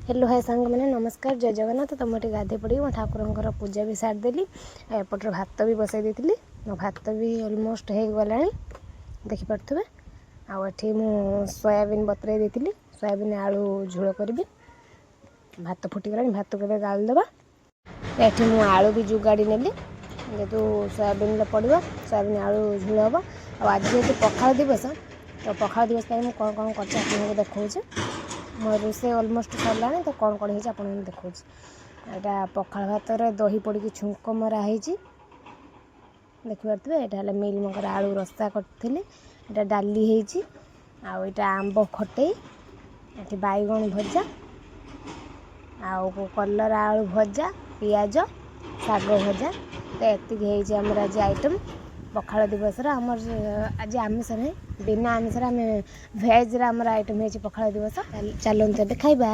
Hello hi ସାଙ୍ଗମାନେ, ନମସ୍କାର, ଜୟ ଜଗନ୍ନାଥ। ତ ମୁଁ ଟିକେ ଗାଧୋଇ ପଡ଼ିକି ମୋ ଠାକୁରଙ୍କର ପୂଜା ବି ସାରିଦେଲି ଆଉ ଏପଟରେ ଭାତ ବି ବସାଇ ଦେଇଥିଲି। ମୋ ଭାତ ବି ଅଲମୋଷ୍ଟ ହେଇଗଲାଣି, ଦେଖିପାରୁଥିବେ। ଆଉ ଏଠି ମୁଁ ସୋୟାବିନ୍ ବତୁରାଇ ଦେଇଥିଲି, ସୋୟାବିନ୍ ଆଳୁ ଝୋଳ କରିବି। ଭାତ ଫୁଟିଗଲାଣି, ଭାତକୁ ଏବେ ଗାଳି ଦେବା। ଏଠି ମୁଁ ଆଳୁ ବି ଯୁଗାଡ଼ି ନେଲି, ଯେହେତୁ ସୋୟାବିନ୍ରେ ପଡ଼ିବ, ସୋୟାବିନ୍ ଆଳୁ ଝୋଳ ହେବ। ଆଉ ଆଜି ଯେହେତୁ ପଖାଳ ଦିବସ, ତ ପଖାଳ ଦିବସ ପାଇଁ ମୁଁ କ'ଣ କ'ଣ କରିଛି ଆପଣଙ୍କୁ ଦେଖାଉଛି। ମୋ ରୋଷେଇ ଅଲମୋଷ୍ଟ ସରିଲାଣି, ତ କ'ଣ କ'ଣ ହେଇଛି ଆପଣଙ୍କୁ ଦେଖାଉଛି। ଏଇଟା ପଖାଳ ଭାତରେ ଦହି ପଡ଼ିକି ଛୁଙ୍କ ମରା ହେଇଛି, ଦେଖିପାରୁଥିବେ। ଏଇଟା ହେଲା ମିଲମିକର ଆଳୁ ରସା କରିଥିଲି। ଏଇଟା ଡାଲି ହେଇଛି ଆଉ ଏଇଟା ଆମ୍ବ ଖଟେଇ, ଏଠି ବାଇଗଣ ଭଜା ଆଉ କଲରା ଆଳୁ ଭଜା, ପିଆଜ, ଶାଗ ଭଜା। ତ ଏତିକି ହେଇଛି ଆମର ଆଜି ଆଇଟମ୍ ପଖାଳ ଦିବସର। ଆମର ଆଜି ଆମିଷ ନାହିଁ, ବିନା ଆମିଷରେ ଆମେ ଭେଜ୍ରେ ଆମର ଆଇଟମ୍ ହେଇଛି ପଖାଳ ଦିବସ। ଚାଲନ୍ତୁ ଏବେ ଖାଇବା।